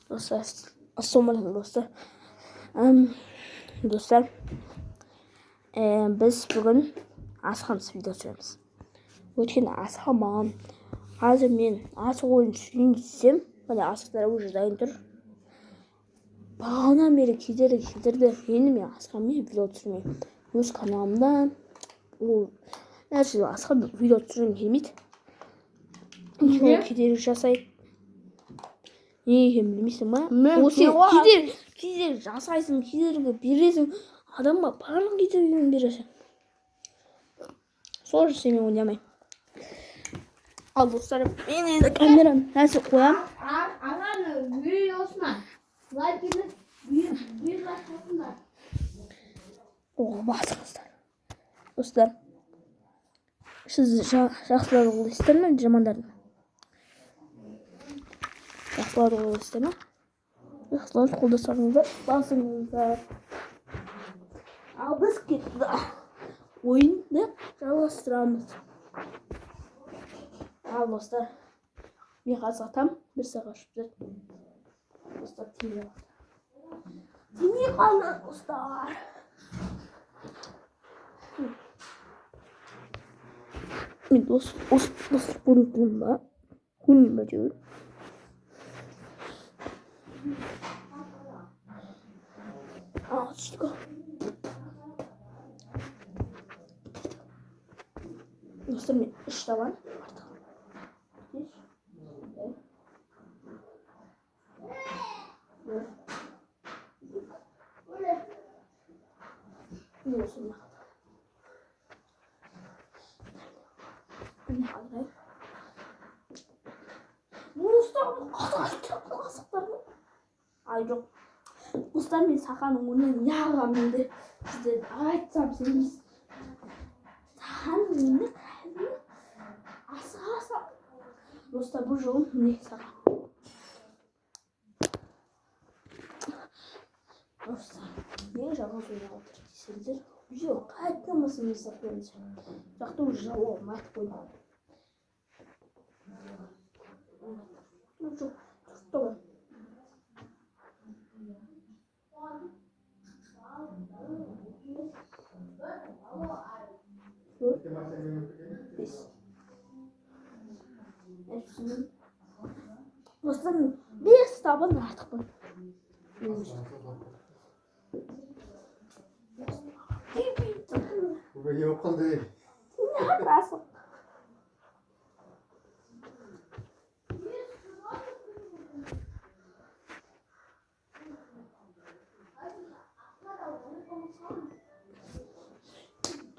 Достар, ассалаумағалейкум, достар. Достар, біз бүгін асығамыз, видео түсіреміз. Өйткені асыға маған қазір мен асық ойын түсірейін десем, міне, асықтар уже дайын тұр. Бағанадан бері кедергі келтірді. Енді мен асықпен видео түсірмеймін. Өз каналымда ол нәрсе, асыққа видео түсіргім келмейді. Неге? Сол кедергі жасайды. Не екенін білмейсің ба? Мен Ол сен қуа- кедергі жасайсың, кедергі бересің. Адамға барлық кедергіні бересің. Сол үшін сенімен ойнамаймын. Ал, достар, мен енді камераны нәрсе қоямын. Ағаны видеосына лайк етіп, бір лайк қосыңдар. О, басыңыздар. Достар, сіз жақсыларды қолдайсыздар ма, жамандарды ма? Жақсыларды қолдайсыздар ма? Жақсыларды қолдасаңыздар, басыңыздар. Ал біз кеттік. Ойынды жалғастырамыз. Ал, достар, мен қазір атамын, бір сағат ұшып жүрді. Достар, тимей қалды. Тимей қалды, достар. Мен осы көрініп тұрмын ба? Көрінбей ме әйтеуір? А, түстік. Достар, мен үш табан артық. Бес, бір, екі. Міне, осы мына қалды. Міне қалды. Достар, бұл асықтар. Ай, жоқ. Достар, мен сақаның орнына не алғанмын енді? Сіздер айтсам сенбейсіз. Сақаның орнына кәдімгі асыға асық. Достар, бұл жолы міне сақа. Достар, неге жалғыз ойнап отыр десеңіздер, жоқ, қайтадан басымызды қойыңыз. Жақта уже жауабын айтып қойдым. Жоқ, төрт табан. Төрт, бес. Hepsinin. Dostlar, бес табан артықпын. Не болып қалды, ей? Асық.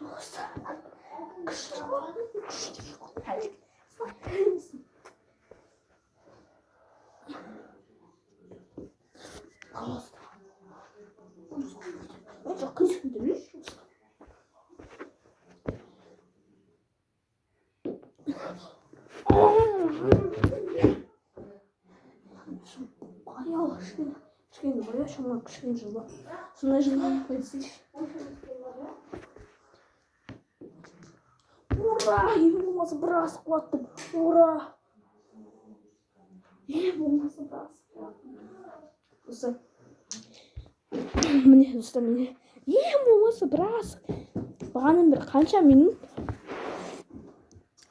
Достар, күшті ғой, күшті ғой. Достар. Жоқ, қисық жүрші. Баяу, кішкене, кішкене баяу, шамалы кішкене жылы. Сондай жылы қойсайшы. Ура! Ең болмаса бір асық құлаттым. Ура! Ең болмаса бір асық құлаттым. Достар, міне, достар, міне. Ең болмаса бір асық. Бағанадан бері қанша минут?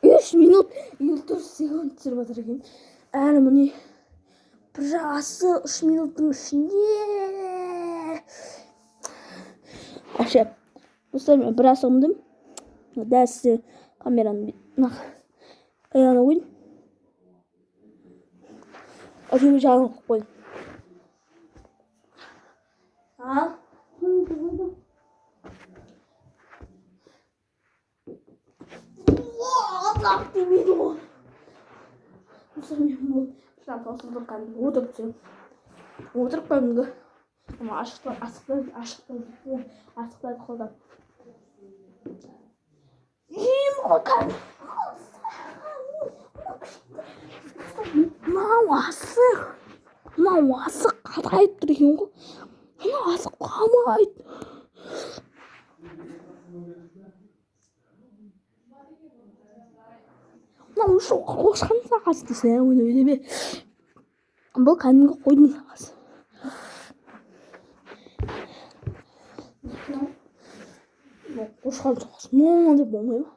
3 минут 54 секунд түсіріп жатыр екен. Әлі міне бір асық 3 минуттың ішінде. Вообще, достар, мен бір асығымды дәл сізге камераны мына аяғына қойдым. Әйтеуір жағын қойып қойдым. Ал. Аллах демейді ғой. Достар, мен бұл шыдам таусылды, кәдімгі отырып түсемін. Отырып кәдімгі ана ашықтар, асықтар, ашықтар, асықтарды қолдап. Кәдімгі мынау асық. Мынау асық қатайып тұр екен ғой. Мынау асық қалмайды. Мынау еще қошқан сағасы десе, ойнай берме. Бұл кәдімгі қойдың сақасы. Бұл қошқардың сақасы. Мо деп болмай ма?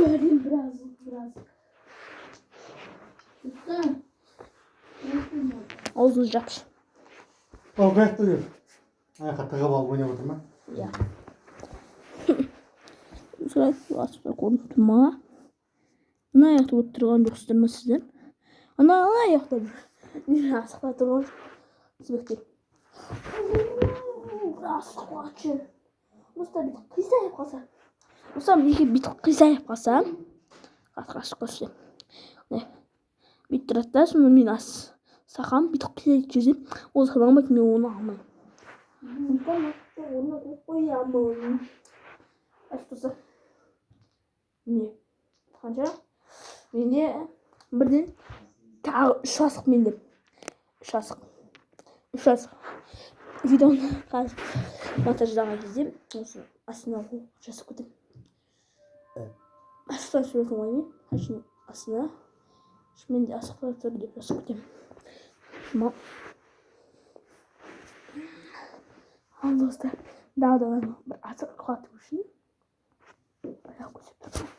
Әрең біраз, біраз. Аузыңды жапшы. Ол қаяқта жүр? Аяққа тығып алып ойнап отыр ма? Иә. Солай асықта көрініп тұр ма? Мына аяқты көріп тұрған жоқсыздар ма сіздер? Ана аяқта бір не асықта тұрған тізбектеп. Асықпашы. Достар, бүйтіп қисайып қалса. Достар, егер бүйтіп қисайып қалса, асық көрсетемін. Міне, бүйтіп тұрады да, сонда мен сақам бүйтіп қисайып жүрсем, ол саналмайды, мен оны алмаймын. Сондықтан асықты орнына қойып қоямын. Асық достар. Міне, қанша? Менде бірден тағы 3 асық менде. 3 асық. 3 асық. Видеоны қазір монтаждаған кезде осы астына қойып жазып кетемін. Асықтар суретін қоймай, әшейін астына менде асықтар тұр деп жазып кетемін. Ал достар, тағы да бір асық құлату үшін аяқ көрсетіп тұрмын.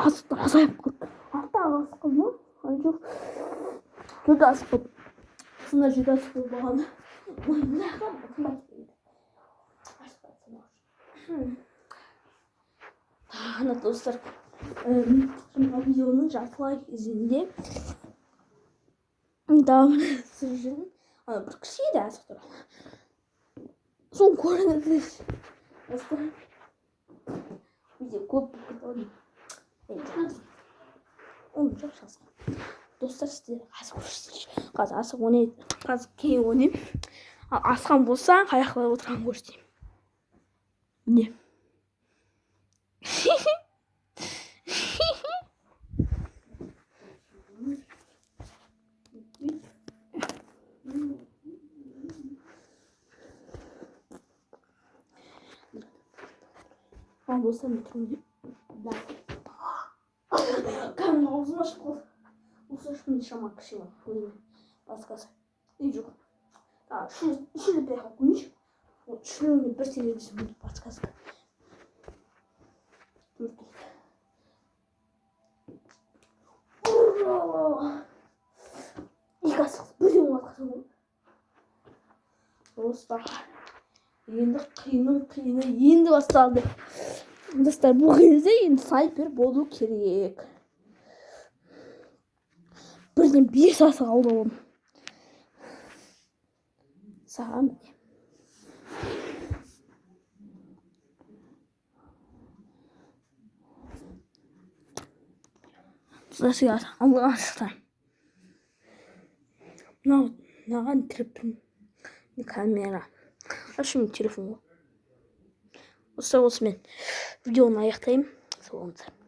Асықтар азайып қалды. Тағы асық қалды ма? Ай, жоқ. 7 асық қалды. Сонда 7 асық болып алғаны. Мына жақта қымбат дейді. Ана достар, жаңа видеоның жартылай кезінде тағы бір түсіріп жүрмін. Ана бір кішкене асық тұр. Сол көрінеді. Достар, видео көп болып кетті ау деймін. Ей, жоқ, жақсы. Достар, сіздер қазір көрсетейінші. Қазір асық ойнайды. Қазір кейін ойнаймын. Ал асқан болса, қаяқта отырғанын көрсетейін. Міне. Ал достар, мен тұрмын деп. Кәдімгі аузым ашып қалды. Осы үшін шама кішкене өзім басқасы. И жоқ. Тағы үш рет байқап көрейінші. Ол үшеуіне бір себебісі будет подсказка. Төрт рет. Ура! Екі асық бірден оңатқансам ғой. Достар, енді қиынның қиыны енді басталды. Достар, бұл кезде енді снайпер болу керек. Бірден 5 асық алды оғым. Саған міне. Достар, алға асықтан. Мынау мынаған тіреп тұрмын. Камера. Ашым телефон ғой. Достар, осымен видеоны аяқтаймын. Сау болыңыздар.